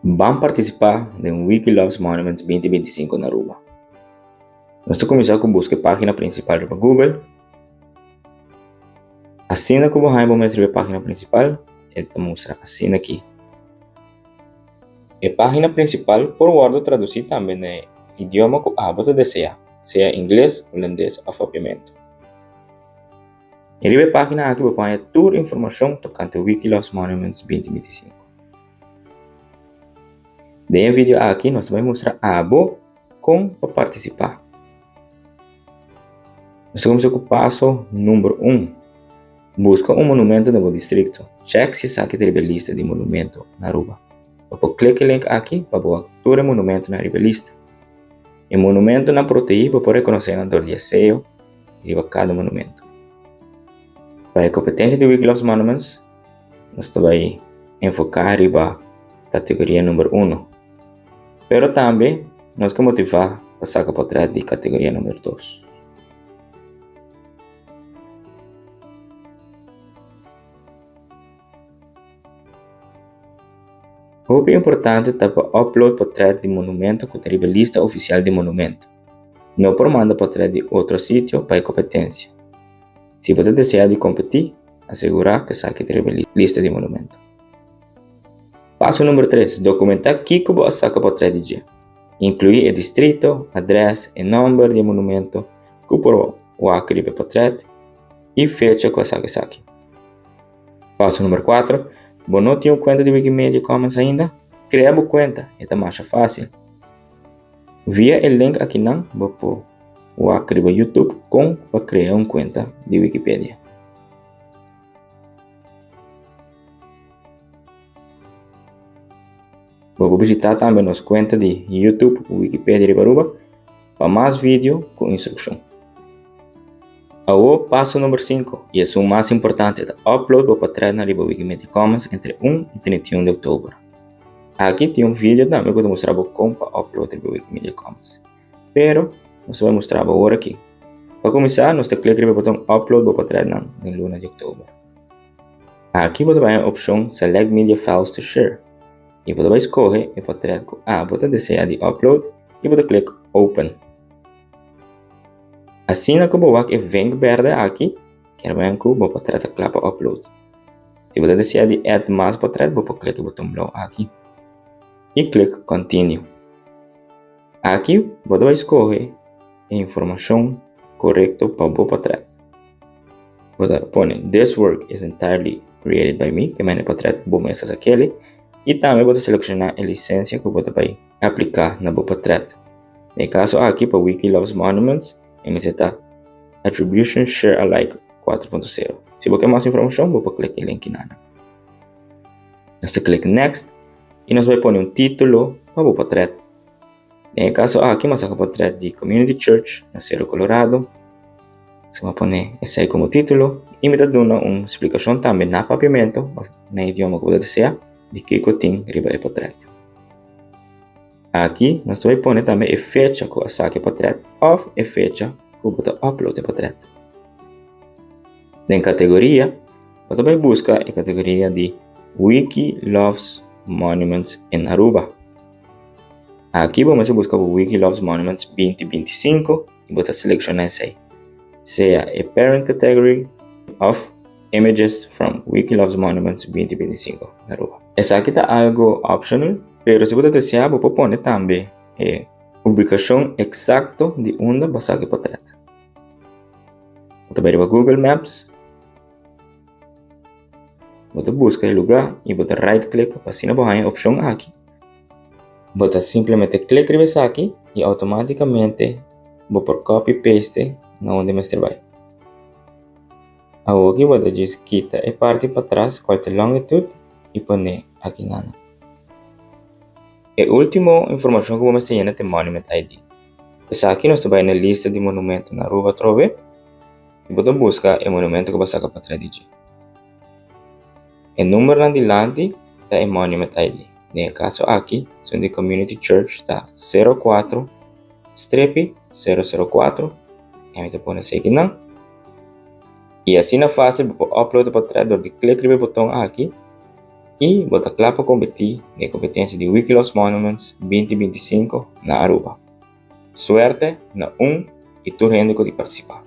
Ban partisipá den Wiki Loves Monuments 2025 na Aruba. Nos ta kuminsá ku buska e página prinsipal riba Google. Asina ku bo haña bo mes riba e página prinsipal, e ta mustra asina aki. E página prinsipal por wòrdu tradusí tambe na e idioma ku abo ta deseá, sea ingles, hulandes òf papiamentu. I riba e página aki bo por haña tur informashon tokante Wiki Loves Monuments 2025. Den e video aki nos ta bai mustra abo kon pa partisipá. Nos ta kuminsá ku paso number un. Buska un monumento na bo distrikto. Chèk si esaki ta riba e lista di monumento na Aruba. Bo por klik e link aki pa bo wak tur e monumentonan riba e lista. E monumentonan protegí bo por rekonosé nan dor di e seyo riba kada monumento. Pa e kompetensia di Wiki Loves Monuments, nos ta bai enfoká riba kategoria number uno. Pero tambe nos ke motivá pa saka potrèt di kategoria number dos. Hopi importante ta pa upload potrèt di monumento ku ta riba lista ofisial di monumento. No por manda potrèt di otro sitio pa e kompetensia. Si bo ta deseá di kompetí, asegurá ku esaki ta riba lista di monumento. Paso number tres, Dokumentá kiko bo a saka potrèt di dje. Inkluí e distrito, adrès, e nòmber di e monumento ku por wak riba e potrèt i fecha ku a saka esaki. Paso number 4, Bo no tin un kuenta di Wikimedia Commons ainda? Krea bo kuenta, e ta masha fásil. Via e link akinan bo por wak riba YouTube kon pa krea un kuenta di Wikipedia. Bo por bishitá tambe nos kuenta di YouTube Wikipedia riba Aruba pa mas video ku instrukshon. Awor paso number 5 y esun mas importante ta upload bo patretnan riba Wikimedia Commons entre 1 y 31 di oktober. Aki tin un video tambe ku ta mustra bo kon pa upload riba Wikimedia Commons. Pero nos ta bai mustra bo awor aki. Pa kuminsá nos ta klik riba e boton upload bo patretnan den luna di oktober. Aki bo ta bai e opshon select media files to share y bo ta bai skohe e patret ku abo ta desea di upload y bo ta klik open. Asina ku bo wak e venk berde aki, kier men ku bo potret ta kla pa upload. Si bo ta desea di add mas potret, bo por klik e boton blou aki i klik continue. Aki bo ta bai skohe e informashon korekto pa bo potret. Bo ta pone this work is entirely created by me, kier men e potret bo mes a sak'el, i tambe bo ta selekshoná e lisensia ku bo ta bai apliká na bo potret. Den e kaso aki pa Wiki Loves Monuments e mester ta Attribution Share Alike 4.0. Si bo ke mas informashon bo por klik e link kinan. Nos ta klik Next i nos bai pone un título pa bo potret. Den e kaso aki mi a saka potret di Community Church na Cerro Colorado. So mi a pone esei komo título i mi ta duna un splikashon tambe na papiamento òf na e idioma ku bo ta desea di kiko tin riba e potret. Aki nos ta bai pone tambe e fecha ku a saka e potret òf e fecha ku bo ta upload e potret. Den kategoria, bo ta bai buska e kategoria di Wiki Loves Monuments in Aruba. Aki bo mester buska bo Wiki Loves Monuments 2025 i bo ta selekshoná esei, sea e parent category òf Images from Wiki Loves Monuments 2025 in Aruba. Esaki ta algo optional. Pero si bo ta deseá bo por pone tambe e ubikashon eksakto di unda bo saka e portret. Bo ta bai riba Google Maps, bo ta buska e lugá i bo ta right click pa asina bo haña e opshon aki. Bo ta simplemente click riba esaki i outomátikamente bo por copy paste na unda e mester bai. Awoki bo ta djis kita e parti patras kual ta longitude i pone aki nana. E ultimo informashon ku bo mester yena ta e monument ID. Esaki nos ta bai na lista di monumento na Aruba atrobe i bo ta buska e monumento ku bo a saka patras di dje. E numbernan dilanti ta e monument ID. Den e kaso aki, esun di Community Church ta 04 strepi 004 i ami ta pone esei kinan. I asina fásil bo por upload e portret dor di klik riba e boton aki. Y bo ta cla pa competi den e competencia di Wiki Loves Monuments 2025 na Aruba. Suerte na un y tur hende cu di participa.